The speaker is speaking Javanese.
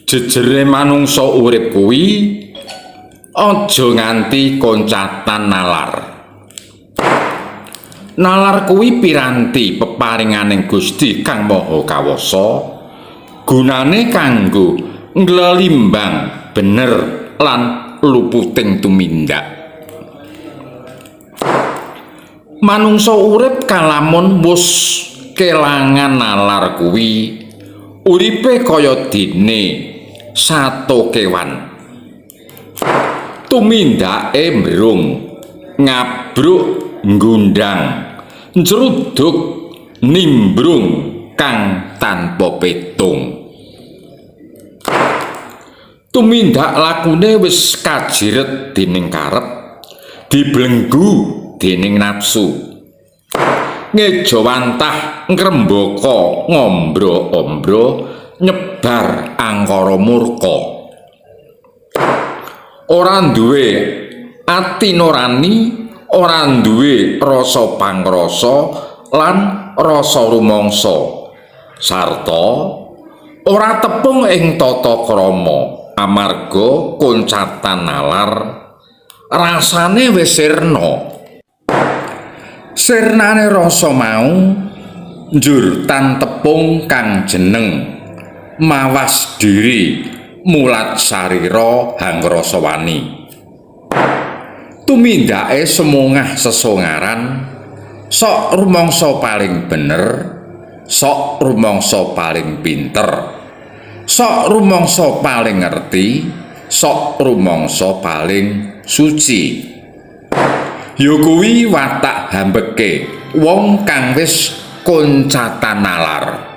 Jejere manungsa urip kuwi aja nganti koncatan nalar. Nalar kuwi piranti peparinganing Gusti Kang Maha Kawasa, gunane kanggo nglelimbang bener lan luputing tumindak. Manungsa urip kalamun wus kelangan nalar kuwi, uripe kaya dene sato kewan. Tumindake mbrung, ngabruk, nggundang, njruduk, nimbrung kang tanpa petung. Tumindak lakune wis kajiret dening karep, diblenggu dening nafsu. Ngejawantah ngrembaka ngombro-ombro nyebar angkara murka. Ora duwe ati nurani, ora duwe rasa pangrasa lan rasa rumangsa, sarta ora tepung ing tata krama amarga koncatan nalar rasane wis sirna. Sirnane rasa mau njur tan tepung kang jeneng mawas diri mulat sarira hangrasa wani. Tumindake semongah sesongaran, sok rumangsa paling bener, sok rumangsa paling pinter, sok rumangsa paling ngerti, sok rumangsa paling suci. Ya kuwi watak hambeke wong kang wis koncatan nalar.